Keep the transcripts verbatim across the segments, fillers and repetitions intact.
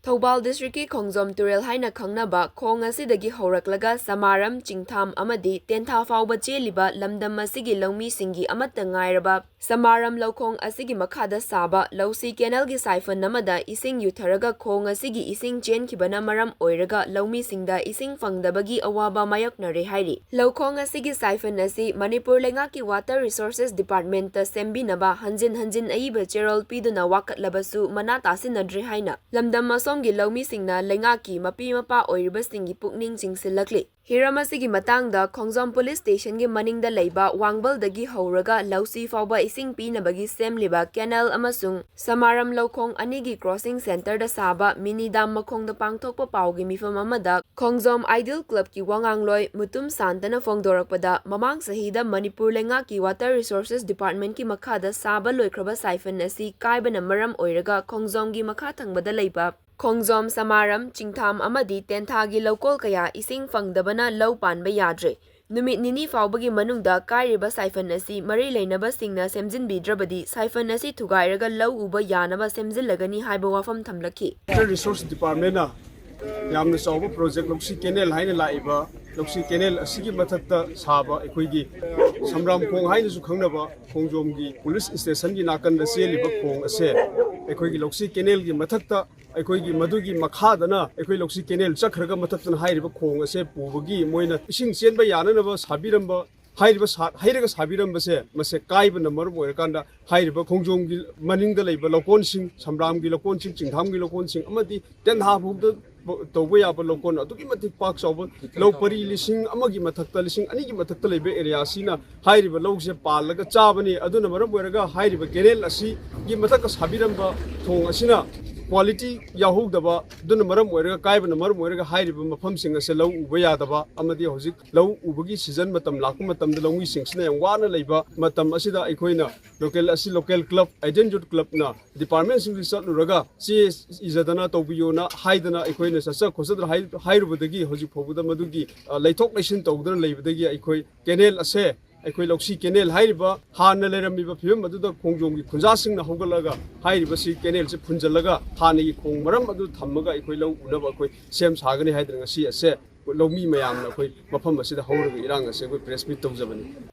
ꯊꯧꯕꯥꯜ ꯗꯤꯁꯇ꯭ꯔꯤꯛꯀꯤ ꯈꯣꯡꯖꯣꯝ ꯇꯨꯔꯦꯜ ꯍꯥꯏꯅ ꯈꯪꯅꯕ ꯈꯣꯡ ꯑꯁꯤꯗꯒꯤ ꯍꯧꯔꯛꯂꯒ ꯁꯃꯥꯔꯝ, ꯆꯤꯡꯊꯥꯝ ꯑꯃꯗꯤ ꯇꯦꯟꯊꯥ ꯐꯥꯎꯕ ꯆꯦꯜꯂꯤꯕ ꯂꯝꯗꯝ ꯑꯁꯤꯒꯤ ꯂꯧꯃꯤꯁꯤꯡꯒꯤ ꯑꯃꯠꯇ ꯉꯥꯏꯔꯕ ꯁꯃꯥꯔꯝ ꯂꯧꯈꯣꯡ ꯑꯁꯤꯒꯤ ꯃꯈꯥꯗ ꯁꯥꯕ ꯂꯧꯁꯤ ꯀꯦꯅꯦꯜꯒꯤ ꯁꯥꯏꯐꯟ ꯑꯃꯗ ꯏꯁꯤꯡ ꯌꯨꯊꯔꯒ ꯈꯣꯡ ꯑꯁꯤꯒꯤ ꯏꯁꯤꯡ ꯆꯦꯟꯈꯤꯕꯅ ꯃꯔꯝ ꯑꯣꯏꯔꯒ ꯂꯧꯃꯤꯁꯤꯡꯗ ꯏꯁꯤꯡ ꯐꯪꯗꯕꯒꯤ ꯑꯋꯥꯕ ꯃꯥꯌꯣꯛꯅꯔꯦ ꯍꯥꯏꯔꯤ꯫ ꯂꯧꯈꯣꯡ ꯑꯁꯤꯒꯤ ꯁꯥꯏꯐꯟ ꯑꯁꯤ ꯃꯅꯤꯄꯨꯔ ꯂꯩꯉꯥꯛꯀꯤ Water Resources Departmentꯇ ꯁꯦꯝꯕꯤꯅꯕ ꯍꯟꯖꯤꯟ ꯍꯟꯖꯤꯟ ꯑꯏꯕ ꯆꯦꯔꯣꯜ ꯄꯤꯗꯨꯅ ꯋꯥꯀꯠꯂꯕꯁꯨ ꯃꯅꯥ ꯇꯥꯁꯤꯟꯅꯗ꯭ꯔꯦ ꯍꯥꯏꯅ ꯂꯝꯗꯝ ꯑꯁꯣꯝꯒꯤ ꯂꯧꯃꯤꯁꯤꯡꯅ ꯂꯩꯉꯥꯛꯀꯤ ꯃꯄꯤ ꯃꯄꯥ ꯑꯣꯏꯔꯤꯕꯁꯤꯡꯒꯤ ꯄꯨꯛꯅꯤꯡ ꯆꯤꯡꯁꯤꯜꯂꯛꯂꯤ꯫ ꯍꯤꯔꯝ ꯑꯁꯤꯒꯤ ꯃꯇꯥꯡꯗ ꯈꯣꯡꯖꯣꯝ ꯄꯨꯂꯤꯁ ꯁ꯭ꯇꯦꯁꯟꯒꯤ ꯃꯅꯤꯡꯗ ꯂꯩꯕ ꯋꯥꯡꯕꯜꯗꯒꯤ ꯍꯧꯔꯒ ꯂꯧꯁꯤ ꯐꯥꯎꯕ ꯏꯁꯤꯡ ꯄꯤꯅꯕꯒꯤ ꯁꯦꯝꯂꯤꯕ ꯀꯦꯅꯦꯜ ꯑꯃꯁꯨꯡ ꯁꯃꯥꯔꯝ ꯂꯧꯈꯣꯡ ꯑꯅꯤꯒꯤ ꯀ꯭ꯔꯣꯁꯤꯡ ꯁꯦꯟꯇꯔꯗ ꯁꯥꯕ ꯃꯤꯅꯤ ꯗꯥꯝ ꯃꯈꯣꯡꯗ ꯄꯥꯡꯊꯣꯛꯄ ꯄꯥꯎꯒꯤ ꯃꯤꯐꯝ ꯑꯃꯗ ꯈꯣꯡꯖꯣꯝ ꯑꯥꯏꯗꯤꯌꯦꯜ ꯀ꯭ꯂꯕꯀꯤ ꯋꯥꯉꯥꯡꯂꯣꯏ ꯃꯨꯇꯨꯝ ꯁꯥꯟꯇꯅ ꯐꯣꯡꯗꯣꯔꯛꯄꯗ, ꯃꯃꯥꯡ ꯆꯍꯤꯗ ꯃꯅꯤꯄꯨꯔ ꯂꯩꯉꯥꯛꯀꯤ Water Resources Departmentꯀꯤ ꯃꯈꯥꯗ ꯁꯥꯕ ꯂꯣꯏꯈ꯭ꯔꯕ ꯁꯥꯏꯐꯟ ꯑꯁꯤ ꯀꯥꯏꯕꯅ ꯃꯔꯝ ꯑꯣꯏꯔꯒ ꯈꯣꯡꯖꯣꯝꯒꯤ ꯃꯈꯥ ꯊꯪꯕꯗ ꯂꯩꯕ ꯈꯣꯡꯖꯣꯝ, ꯁꯃꯥꯔꯝ, ꯆꯤꯡꯊꯥꯝ ꯑꯃꯗꯤ ꯇꯦꯟꯊꯥꯒꯤ ꯂꯧꯀꯣꯜ ꯀꯌꯥ ꯏꯁꯤꯡ ꯐꯪꯗꯕꯅ ꯂꯧ ꯄꯥꯟꯕ ꯌꯥꯗ꯭ꯔꯦ꯫ ꯅꯨꯃꯤꯠ ꯅꯤꯅꯤ ꯐꯥꯎꯕꯒꯤ ꯃꯅꯨꯡꯗ ꯀꯥꯏꯔꯤꯕ ꯁꯥꯏꯐꯟ ꯑꯁꯤ ꯃꯔꯤ ꯂꯩꯅꯕꯁꯤꯡꯅ ꯁꯦꯝꯖꯤꯟꯕꯤꯗ꯭ꯔꯕꯗꯤ ꯁꯥꯏꯐꯟ ꯑꯁꯤ ꯊꯨꯒꯥꯏꯔꯒ ꯂꯧ ꯎꯕ ꯌꯥꯅꯕ ꯁꯦꯝꯖꯤꯜꯂꯒꯅꯤ ꯍꯥꯏꯕ ꯋꯥꯐꯝ ꯊꯝꯂꯛꯈꯤ꯫ Water Resource Departmentꯅ ꯌꯥꯝꯅ ꯆꯥꯎꯕ ꯄ꯭ꯔꯣꯖꯦꯛ ꯂꯧꯁꯤ ꯀꯦꯅꯦꯜ ꯍꯥꯏꯅ ꯂꯥꯛꯏꯕ ꯂꯧꯁꯤ ꯀꯦꯅꯦꯜ ꯑꯁꯤꯒꯤ ꯃꯊꯛꯇ ꯁꯥꯕ ꯑꯩꯈꯣꯏꯒꯤ ꯁꯝꯔꯥꯝꯈꯣꯡ ꯍꯥꯏꯅꯁꯨ ꯈꯪꯅꯕ ꯈꯣꯡꯖꯣꯝꯒꯤ ꯄꯨꯂꯤꯁ ꯁ꯭ꯇꯦꯁꯟꯒꯤ ꯅꯥꯀꯟꯗ ꯆꯦꯜꯂꯤꯕ ꯈꯣꯡ ꯑꯁꯦ ꯑꯩꯈꯣꯏꯒꯤ ꯂꯧꯁꯤ ꯀꯦꯅꯦꯜꯒꯤ ꯃꯊꯛꯇ ꯑꯩꯈꯣꯏꯒꯤ ꯃꯗꯨꯒꯤ ꯃꯈꯥꯗꯅ ꯑꯩꯈꯣꯏ ꯂꯧꯁꯤ ꯀꯦꯅꯦꯜ ꯆꯠꯈ꯭ꯔꯒ ꯃꯊꯛꯇꯅ ꯍꯥꯏꯔꯤꯕ ꯈꯣꯡ ꯑꯁꯦ ꯄꯨꯕꯒꯤ ꯃꯣꯏꯅ ꯏꯁꯤꯡ ꯆꯦꯟꯕ ꯌꯥꯅꯅꯕ ꯁꯥꯕꯤꯔꯝꯕ, ꯍꯥꯏꯔꯤꯕ ꯁꯥ-, ꯍꯩꯔꯒ ꯁꯥꯕꯤꯔꯝꯕꯁꯦ ꯃꯁꯦ ꯀꯥꯏꯕꯅ ꯃꯔꯝ ꯑꯣꯏꯔꯀꯥꯟꯗ ꯍꯥꯏꯔꯤꯕ ꯈꯣꯡꯖꯣꯝꯒꯤ ꯃꯅꯤꯡꯗ ꯂꯩꯕ ꯂꯧꯀꯣꯟꯁꯤꯡ, ꯁꯝꯔꯥꯝꯒꯤ ꯂꯧꯀꯣꯟꯁꯤꯡ, ꯆꯤꯡꯊꯥꯝꯒꯤ ꯂꯧꯀꯣꯟꯁꯤꯡ ꯑꯃꯗꯤ ꯇꯦꯟꯊꯥꯐꯥꯎꯗ ꯇꯧꯕ ꯌꯥꯕ ꯂꯧꯀꯣꯟ ꯑꯗꯨꯛꯀꯤ ꯃꯇꯤꯛ ꯄꯥꯛ ꯆꯥꯎꯕ ꯂꯧ ꯄꯔꯤ ꯂꯤꯁꯤꯡ ꯑꯃꯒꯤ ꯃꯊꯛꯇ, ꯂꯤꯁꯤꯡ ꯑꯅꯤꯒꯤ ꯃꯊꯛꯇ ꯂꯩꯕ ꯑꯦꯔꯤꯌꯥ ꯑꯁꯤꯅ ꯍꯥꯏꯔꯤꯕ ꯂꯧꯁꯦ ꯄꯥꯜꯂꯒ ꯆꯥꯕꯅꯤ꯫ ꯑꯗꯨꯅ ꯃꯔꯝ ꯑꯣꯏꯔꯒ ꯍꯥꯏꯔꯤꯕ ꯀꯦꯅꯦꯜ ꯑꯁꯤꯒꯤ ꯃꯊꯛꯇ ꯁꯥꯕꯤꯔꯝꯕ ꯊꯣꯡ ꯑꯁꯤꯅ ꯀ꯭ꯋꯥꯂꯤꯇꯤ ꯌꯥꯎꯍꯧꯗꯕ, ꯑꯗꯨꯅ ꯃꯔꯝ ꯑꯣꯏꯔꯒ, ꯀꯥꯏꯕꯅ ꯃꯔꯝ ꯑꯣꯏꯔꯒ ꯍꯥꯏꯔꯤꯕ ꯃꯐꯝꯁꯤꯡ ꯑꯁꯦ ꯂꯧ ꯎꯕ ꯌꯥꯗꯕ ꯑꯃꯗꯤ ꯍꯧꯖꯤꯛ ꯂꯧ ꯎꯕꯒꯤ ꯁꯤꯖꯟ ꯃꯇꯝ ꯂꯥꯛꯄ ꯃꯇꯝꯗ ꯂꯧꯃꯤꯁꯤꯡꯁꯤꯅ ꯌꯥꯝ ꯋꯥꯅ ꯂꯩꯕ ꯃꯇꯝ ꯑꯁꯤꯗ ꯑꯩꯈꯣꯏꯅ ꯂꯣꯀꯦꯜ ꯑꯁꯤ ꯂꯣꯀꯦꯜ ꯀ꯭ꯂꯕ, ꯑꯥꯏꯗꯤꯌꯦꯜ ꯌꯨꯠ ꯀ꯭ꯂꯕꯅ ꯗꯤꯄꯥꯔꯠꯃꯦꯟꯁꯤꯡꯗ ꯆꯠꯂꯨꯔꯒ ꯆꯦ ꯏꯖꯗꯅ ꯇꯧꯕꯤꯌꯣꯅ ꯍꯥꯏꯗꯅ ꯑꯩꯈꯣꯏꯅ ꯆꯠꯆ ꯈꯣꯠꯆꯗꯅ ꯍꯥꯏ-, ꯍꯥꯏꯔꯨꯕꯗꯒꯤ ꯍꯧꯖꯤꯛ ꯐꯥꯎꯕꯗ ꯃꯗꯨꯒꯤ, ꯑ, ꯂꯩꯊꯣꯛ ꯂꯩꯁꯤꯟ ꯇꯧꯗꯨꯅ ꯂꯩꯕꯗꯒꯤ ꯑꯩꯈꯣꯏ ꯀꯦꯅꯦꯜ ꯑꯁꯦ ꯑꯩꯈꯣꯏ ꯂꯧꯁꯤ ꯀꯦꯅꯦꯜ ꯍꯥꯏꯔꯤꯕ ꯍꯥꯟꯅ ꯂꯩꯔꯝꯃꯤꯕ ꯐꯤꯕꯝ ꯑꯗꯨꯗ ꯈꯣꯡꯖꯣꯝꯒꯤ ꯈꯨꯟꯖꯥꯁꯤꯡꯅ ꯍꯧꯒꯠꯂꯒ ꯍꯥꯏꯔꯤꯕꯁꯤ ꯀꯦꯅꯦꯜꯁꯤ ꯐꯨꯟꯖꯜꯂꯒ ꯍꯥꯟꯅꯒꯤ ꯈꯣꯡ ꯃꯔꯝ ꯑꯗꯨ ꯊꯝꯃꯒ ꯑꯩꯈꯣꯏ ꯂꯧ ꯎꯅꯕ ꯑꯩꯈꯣꯏ ꯁꯦꯝ ꯁꯥꯒꯅꯤ ꯍꯥꯏꯗꯅ ꯉꯁꯤ ꯑꯁꯦ ꯂꯧꯃꯤ ꯃꯌꯥꯝꯅ ꯑꯩꯈꯣꯏ ꯃꯐꯝ ꯑꯁꯤꯗ ꯍꯧꯔꯒ ꯏꯔꯥꯡ ꯑꯁꯦ ꯑꯩꯈꯣꯏ ꯄ꯭ꯔꯦꯁ ꯃꯤꯠ ꯇꯧꯖꯕꯅꯤ꯫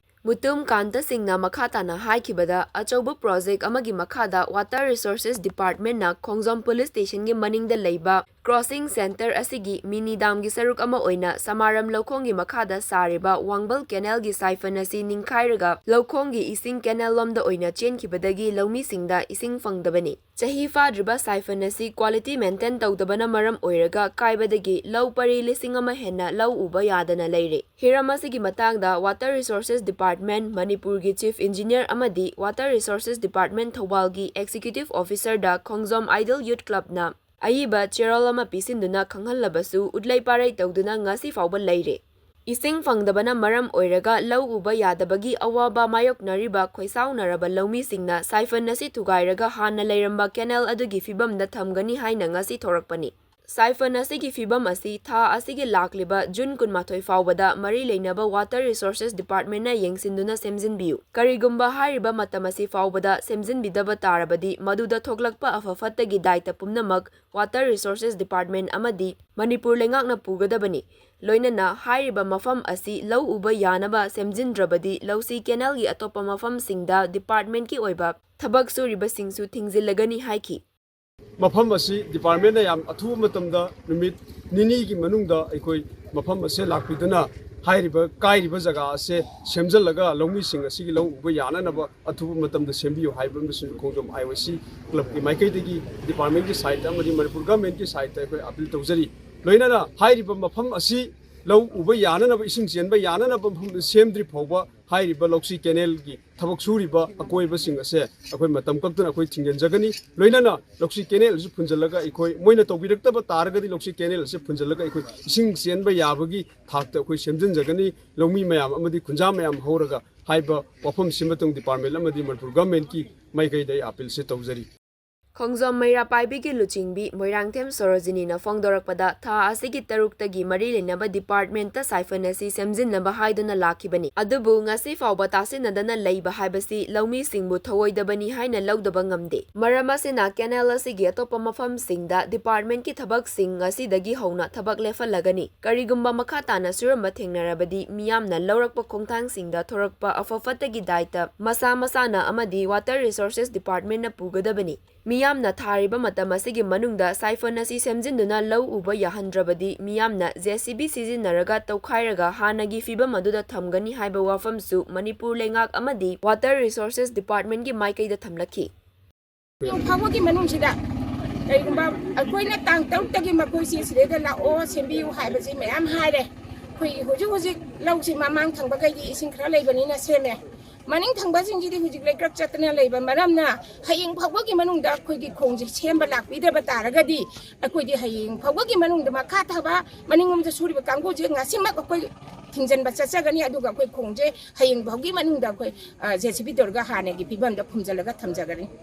ꯃꯨꯇꯨꯝ ꯀꯥꯟꯇ ꯁꯤꯡꯅ ꯃꯈꯥ ꯇꯥꯅ ꯍꯥꯏꯈꯤꯕꯗ, ꯑꯆꯧꯕ ꯄ꯭ꯔꯣꯖꯦꯛ ꯑꯃꯒꯤ ꯃꯈꯥꯗ ꯋꯥꯇꯔ ꯔꯤꯁꯣꯔꯁꯦꯁ ꯗꯤꯄꯥꯔꯠꯃꯦꯟꯅ ꯈꯣꯡꯖꯣꯝ ꯄꯨꯂꯤꯁ ꯁ꯭ꯇꯦꯁꯟꯒꯤ ꯃꯅꯤꯡꯗ ꯂꯩꯕ ꯀ꯭ꯔꯣꯁꯤꯡ ꯁꯦꯟꯇꯔ ꯑꯁꯤꯒꯤ ꯃꯤꯅꯤ ꯗꯥꯝꯒꯤ ꯁꯔꯨꯛ ꯑꯃ ꯑꯣꯏꯅ ꯁꯃꯥꯔꯝ ꯂꯧꯈꯣꯡꯒꯤ ꯃꯈꯥꯗ ꯁꯥꯔꯤꯕ ꯋꯥꯡꯕꯜ ꯀꯦꯅꯦꯜꯒꯤ ꯁꯥꯏꯐꯟ ꯑꯁꯤ ꯅꯤꯡꯈꯥꯏꯔꯒ ꯂꯧꯈꯣꯡꯒꯤ ꯏꯁꯤꯡ ꯀꯦꯅꯦꯜ ꯂꯣꯝꯗ ꯑꯣꯏꯅ ꯆꯦꯟꯈꯤꯕꯗꯒꯤ ꯂꯧꯃꯤꯁꯤꯡꯗ ꯏꯁꯤꯡ ꯐꯪꯗꯕꯅꯤ꯫ ꯆꯍꯤ ꯐꯥꯗ꯭ꯔꯤꯕ ꯁꯥꯏꯐꯟ ꯑꯁꯤ ꯀ꯭ꯋꯥꯂꯤꯇꯤ ꯃꯦꯟꯇꯦꯟ ꯇꯧꯗꯕꯅ ꯃꯔꯝ ꯑꯣꯏꯔꯒ ꯀꯥꯏꯕꯗꯒꯤ ꯂꯧ ꯄꯔꯤ ꯂꯤꯁꯤꯡ ꯑꯃ ꯍꯦꯟꯅ ꯂꯧ ꯎꯕ ꯌꯥꯗꯅ ꯂꯩꯔꯦ꯫ ꯍꯤꯔꯝ ꯑꯁꯤꯒꯤ ꯃꯇꯥꯡꯗ ꯋꯥꯇꯔ ꯔꯤꯁꯣꯔꯁꯦꯁ ꯗꯤꯄꯥꯔꯠꯃꯦꯟ, ꯃꯅꯤꯄꯨꯔꯒꯤ ꯆꯤꯐ ꯏꯟꯖꯤꯅꯤꯌꯔ ꯑꯃꯗꯤ ꯋꯥꯇꯔ ꯔꯤꯁꯣꯔꯁꯦꯁ ꯗꯤꯄꯥꯔꯠꯃꯦꯟ ꯊꯧꯕꯥꯜꯒꯤ ꯑꯦꯛꯖꯤꯀ꯭ꯌꯨꯇꯤꯚ ꯑꯣꯐꯤꯁꯔꯗ ꯈꯣꯡꯖꯣꯝ ꯑꯥꯏꯗꯜ ꯌꯨꯠ ꯀ꯭ꯂꯕꯅ ꯑꯏꯕ ꯆꯦꯔꯣꯜ ꯑꯃ ꯄꯤꯁꯤꯟꯗꯨꯅ ꯈꯪꯍꯜꯂꯕꯁꯨ ꯎꯠꯂꯩ ꯄꯥꯔꯩ ꯇꯧꯗꯨꯅ ꯉꯁꯤ ꯐꯥꯎꯕ ꯂꯩꯔꯦ꯫ ꯏꯁꯤꯡ ꯐꯪꯗꯕꯅ ꯃꯔꯝ ꯑꯣꯏꯔꯒ ꯂꯧ ꯎꯕ ꯌꯥꯗꯕꯒꯤ ꯑꯋꯥꯕ ꯃꯥꯌꯣꯛꯅꯔꯤꯕ ꯈꯣꯏꯁꯥꯎꯅꯔꯕ ꯂꯧꯃꯤꯁꯤꯡꯅ ꯁꯥꯏꯐꯟ ꯑꯁꯤ ꯊꯨꯒꯥꯏꯔꯒ ꯍꯥꯟꯅ ꯂꯩꯔꯝꯕ ꯀꯦꯅꯦꯜ ꯑꯗꯨꯒꯤ ꯐꯤꯕꯝꯗ ꯊꯝꯒꯅꯤ ꯍꯥꯏꯅ ꯉꯁꯤ ꯊꯣꯔꯛꯄꯅꯤ꯫ ꯁꯥꯏꯐꯟ ꯑꯁꯤꯒꯤ ꯐꯤꯕꯝ ꯑꯁꯤ ꯊꯥ ꯑꯁꯤꯒꯤ ꯂꯥꯛꯂꯤꯕ ꯖꯨꯟ ꯀꯨꯟꯃꯥꯊꯣꯏ ꯐꯥꯎꯕꯗ ꯃꯔꯤ ꯂꯩꯅꯕ ꯋꯥꯇꯔ ꯔꯤꯁꯣꯔꯁꯦꯁ ꯗꯤꯄꯥꯔꯠꯃꯦꯟꯅ ꯌꯦꯡꯁꯤꯟꯗꯨꯅ ꯁꯦꯝꯖꯤꯟꯕꯤꯌꯨ꯫ ꯀꯔꯤꯒꯨꯝꯕ ꯍꯥꯏꯔꯤꯕ ꯃꯇꯝ ꯑꯁꯤ ꯐꯥꯎꯕꯗ ꯁꯦꯝꯖꯤꯟꯕꯤꯗꯕ ꯇꯥꯔꯕꯗꯤ ꯃꯗꯨꯗ ꯊꯣꯛꯂꯛꯄ ꯑꯐ ꯐꯠꯇꯒꯤ ꯗꯥꯏꯇ ꯄꯨꯝꯅꯃꯛ ꯋꯥꯇꯔ ꯔꯤꯁꯣꯔꯁꯦꯁ ꯗꯤꯄꯥꯔꯠꯃꯦꯟ ꯑꯃꯗꯤ ꯃꯅꯤꯄꯨꯔ ꯂꯩꯉꯥꯛꯅ ꯄꯨꯒꯗꯕꯅꯤ꯫ ꯂꯣꯏꯅꯅ ꯍꯥꯏꯔꯤꯕ ꯃꯐꯝ ꯑꯁꯤ ꯂꯧ ꯎꯕ ꯌꯥꯅꯕ ꯁꯦꯝꯖꯤꯟꯗ꯭ꯔꯕꯗꯤ ꯂꯧꯁꯤ ꯀꯦꯅꯦꯜꯒꯤ ꯑꯇꯣꯞꯄ ꯃꯐꯝꯁꯤꯡꯗ ꯗꯤꯄꯥꯔꯠꯃꯦꯟꯀꯤ ꯑꯣꯏꯕ ꯊꯕꯛ ꯁꯨꯔꯤꯕꯁꯤꯡꯁꯨ ꯊꯤꯡꯖꯤꯜꯂꯒꯅꯤ ꯍꯥꯏꯈꯤ꯫ ꯃꯐꯝ ꯑꯁꯤ ꯗꯤꯄꯥꯔꯠꯃꯦꯟꯅ ꯌꯥꯝ ꯑꯊꯨꯕ ꯃꯇꯝꯗ ꯅꯨꯃꯤꯠ ꯅꯤꯅꯤꯒꯤ ꯃꯅꯨꯡꯗ ꯑꯩꯈꯣꯏ ꯃꯐꯝ ꯑꯁꯦ ꯂꯥꯛꯄꯤꯗꯨꯅ ꯍꯥꯏꯔꯤꯕ ꯀꯥꯏꯔꯤꯕ ꯖꯒꯥ ꯑꯁꯦ ꯁꯦꯝꯖꯤꯜꯂꯒ ꯂꯧꯃꯤꯁꯤꯡ ꯑꯁꯤꯒꯤ ꯂꯧ ꯎꯕ ꯌꯥꯅꯅꯕ ꯑꯊꯨꯕ ꯃꯇꯝꯗ ꯁꯦꯝꯕꯤꯌꯨ ꯍꯥꯏꯕ ꯑꯃꯁꯨ ꯈꯣꯡꯖꯣꯝ ꯑꯥꯏ ꯋꯥꯏ ꯁꯤ ꯀ꯭ꯂꯕꯀꯤ ꯃꯥꯏꯀꯩꯗꯒꯤ ꯗꯤꯄꯥꯔꯠꯃꯦꯟꯒꯤ ꯁꯥꯏꯠꯇ ꯑꯃꯗꯤ ꯃꯅꯤꯄꯨꯔ ꯒꯚꯔꯟꯃꯦꯟꯠꯀꯤ ꯁꯥꯏꯠꯇ ꯑꯩꯈꯣꯏ ꯑꯄꯤꯜ ꯇꯧꯖꯔꯤ꯫ ꯂꯣꯏꯅꯅ ꯍꯥꯏꯔꯤꯕ ꯃꯐꯝ ꯑꯁꯤ ꯂꯧ ꯎꯕ ꯌꯥꯅꯅꯕ, ꯏꯁꯤꯡ ꯆꯦꯟꯕ ꯌꯥꯅꯅꯕ ꯃꯐꯝꯗ ꯁꯦꯝꯗ꯭ꯔꯤ ꯐꯥꯎꯕ ꯍꯥꯏꯔꯤꯕ ꯂꯧꯁꯤ ꯀꯦꯅꯦꯜꯒꯤ ꯊꯕꯛ ꯁꯨꯔꯤꯕ ꯑꯀꯣꯏꯕꯁꯤꯡ ꯑꯁꯦ ꯑꯩꯈꯣꯏ ꯃꯇꯝ ꯀꯛꯇꯅ ꯑꯩꯈꯣꯏ ꯊꯤꯡꯖꯤꯟꯖꯒꯅꯤ꯫ ꯂꯣꯏꯅꯅ ꯂꯧꯁꯤ ꯀꯦꯅꯦꯜ ꯑꯁꯤ ꯐꯨꯟꯖꯜꯂꯒ ꯑꯩꯈꯣꯏ, ꯃꯣꯏꯅ ꯇꯧꯕꯤꯔꯛꯇꯕ ꯇꯥꯔꯒꯗꯤ ꯂꯧꯁꯤ ꯀꯦꯅꯦꯜ ꯑꯁꯤ ꯐꯨꯟꯖꯜꯂꯒ ꯑꯩꯈꯣꯏ ꯏꯁꯤꯡ ꯆꯦꯟꯕ ꯌꯥꯕꯒꯤ ꯊꯥꯛꯇ ꯑꯩꯈꯣꯏ ꯁꯦꯝꯖꯤꯟꯖꯒꯅꯤ꯫ ꯂꯧꯃꯤ ꯃꯌꯥꯝ ꯑꯃꯗꯤ ꯈꯨꯟꯖꯥ ꯃꯌꯥꯝ ꯍꯧꯔꯒ ꯍꯥꯏꯕ ꯋꯥꯐꯝꯁꯤ ꯃꯇꯨꯡ ꯗꯤꯄꯥꯔꯠꯃꯦꯟ ꯑꯃꯗꯤ ꯃꯅꯤꯄꯨꯔ ꯒꯚꯔꯟꯃꯦꯟꯠꯀꯤ ꯃꯥꯏꯀꯩꯗ ꯑꯩ ꯑꯄꯤꯜꯁꯦ ꯇꯧꯖꯔꯤ꯫ ꯈꯣꯡꯖꯣꯝ ꯃꯩꯔꯥ ꯄꯥꯏꯕꯤꯒꯤ ꯂꯨꯆꯤꯡꯕꯤ ꯃꯣꯏꯔꯥꯡꯊꯦꯝ ꯁꯣꯔꯣꯖꯤꯅꯤꯅ ꯐꯣꯡꯗꯣꯔꯛꯄꯗ, ꯊꯥ ꯑꯁꯤꯒꯤ ꯇꯔꯨꯛꯇꯒꯤ ꯃꯔꯤ ꯂꯩꯅꯕ ꯗꯤꯄꯥꯔꯠꯃꯦꯟꯠꯇ ꯁꯥꯏꯐꯟ ꯑꯁꯤ ꯁꯦꯝꯖꯤꯟꯅꯕ ꯍꯥꯏꯗꯨꯅ ꯂꯥꯛꯈꯤꯕꯅꯤ꯫ ꯑꯗꯨꯕꯨ ꯉꯁꯤ ꯐꯥꯎꯕ ꯇꯥꯁꯤꯟꯅꯗꯅ ꯂꯩꯕ ꯍꯥꯏꯕꯁꯤ ꯂꯧꯃꯤꯁꯤꯡꯕꯨ ꯊꯧꯑꯣꯏꯗꯕꯅꯤ ꯍꯥꯏꯅ ꯂꯧꯗꯕ ꯉꯝꯗꯦ꯫ ꯃꯔꯝ ꯑꯁꯤꯅ ꯀꯦꯅꯦꯜ ꯑꯁꯤꯒꯤ ꯑꯇꯣꯞꯄ ꯃꯐꯝꯁꯤꯡꯗ ꯗꯤꯄꯥꯔꯠꯃꯦꯟꯠꯀꯤ ꯊꯕꯛꯁꯤꯡ ꯉꯁꯤꯗꯒꯤ ꯍꯧꯅ ꯊꯕꯛ ꯂꯦꯞꯍꯜꯂꯒꯅꯤ꯫ ꯀꯔꯤꯒꯨꯝꯕ ꯃꯈꯥ ꯇꯥꯅ ꯁꯨꯔꯝꯕ ꯊꯦꯡꯅꯔꯕꯗꯤ ꯃꯤꯌꯥꯝꯅ ꯂꯧꯔꯛꯄ ꯈꯣꯡꯊꯥꯡꯁꯤꯡꯗ ꯊꯣꯔꯛꯄ ꯑꯐ ꯐꯠꯇꯒꯤ ꯗꯥꯏꯇ ꯃꯁꯥ ꯃꯁꯥꯅ ꯑꯃꯗꯤ ꯋꯥꯇꯔ ꯔꯤꯁꯣꯔꯁꯦꯁ ꯗꯤꯄꯥꯔꯠꯃꯦꯟꯠꯅ ꯄꯨꯒꯗꯕꯅꯤ꯫ ꯃꯤꯌꯥꯝꯅ ꯊꯥꯔꯤꯕ ꯃꯇꯝ ꯑꯁꯤꯒꯤ ꯃꯅꯨꯡꯗ ꯁꯥꯏꯐꯟ ꯑꯁꯤ ꯁꯦꯝꯖꯤꯟꯗꯨꯅ ꯂꯧ ꯎꯕ ꯌꯥꯍꯟꯗ꯭ꯔꯕꯗꯤ ꯃꯤꯌꯥꯝꯅ ꯖꯦ ꯁꯤ ꯕꯤ ꯁꯤꯖꯤꯟꯅꯔꯒ ꯇꯧꯈꯥꯏꯔꯒ ꯍꯥꯟꯅꯒꯤ ꯐꯤꯕꯝ ꯑꯗꯨꯗ ꯊꯝꯒꯅꯤ ꯍꯥꯏꯕ ꯋꯥꯐꯝꯁꯨ ꯃꯅꯤꯄꯨꯔ ꯂꯩꯉꯥꯛ ꯑꯃꯗꯤ ꯋꯥꯇꯔ ꯔꯤꯁꯣꯔꯁꯦꯁ ꯗꯤꯄꯥꯔꯠꯃꯦꯟꯠꯀꯤ ꯃꯥꯏꯀꯩꯗ ꯊꯝꯂꯛꯈꯤ꯫ ꯍꯌꯦꯡ ꯐꯥꯎꯕꯒꯤ ꯃꯅꯨꯡꯁꯤꯗ ꯀꯔꯤꯒꯨꯝꯕ ꯑꯩꯈꯣꯏꯅ ꯇꯥꯡ ꯇꯔꯨꯛꯇꯒꯤ ꯃꯈꯣꯏꯁꯤ ꯁꯤꯗꯩꯗ ꯂꯥꯛꯑꯣ, ꯁꯦꯝꯕꯤꯌꯨ ꯍꯥꯏꯕꯁꯤ ꯃꯌꯥꯝ ꯍꯥꯏꯔꯦ꯫ ꯑꯩꯈꯣꯏ ꯍꯧꯖꯤꯛ ꯍꯧꯖꯤꯛ ꯂꯧꯁꯤ ꯃꯃꯥꯡ ꯊꯪꯕꯈꯩꯗꯤ ꯏꯁꯤꯡ ꯈꯔ ꯂꯩꯕꯅꯤꯅ ꯁꯦꯝꯃꯦ꯫ ꯃꯅꯤꯡ ꯊꯪꯕꯁꯤꯡꯁꯤꯗꯤ ꯍꯧꯖꯤꯛ ꯂꯩꯀ꯭ꯔꯛ ꯆꯠꯇꯅ ꯂꯩꯕ ꯃꯔꯝꯅ ꯍꯌꯦꯡ ꯐꯥꯎꯕꯒꯤ ꯃꯅꯨꯡꯗ ꯑꯩꯈꯣꯏꯒꯤ ꯈꯣꯡꯁꯦ ꯁꯦꯝꯕ ꯂꯥꯛꯄꯤꯗꯕ ꯇꯥꯔꯒꯗꯤ ꯑꯩꯈꯣꯏꯗꯤ ꯍꯌꯦꯡ ꯐꯥꯎꯕꯒꯤ ꯃꯅꯨꯡꯗ ꯃꯈꯥ ꯊꯥꯕ ꯃꯅꯤꯡꯂꯣꯝꯗ ꯁꯨꯔꯤꯕ ꯀꯥꯡꯕꯨꯁꯦ ꯉꯁꯤꯃꯛ ꯑꯩꯈꯣꯏ ꯊꯤꯡꯖꯤꯟꯕ ꯆꯠꯆꯒꯅꯤ꯫ ꯑꯗꯨꯒ ꯑꯩꯈꯣꯏ ꯈꯣꯡꯁꯦ ꯍꯌꯦꯡ ꯐꯥꯎꯒꯤ ꯃꯅꯨꯡꯗ ꯑꯩꯈꯣꯏ, ꯑ, ꯖꯦ ꯁꯤ ꯕꯤ ꯇꯧꯔꯒ ꯍꯥꯟꯅꯒꯤ ꯐꯤꯕꯝꯗ ꯐꯨꯝꯖꯤꯜꯂꯒ ꯊꯝꯖꯒꯅꯤ꯫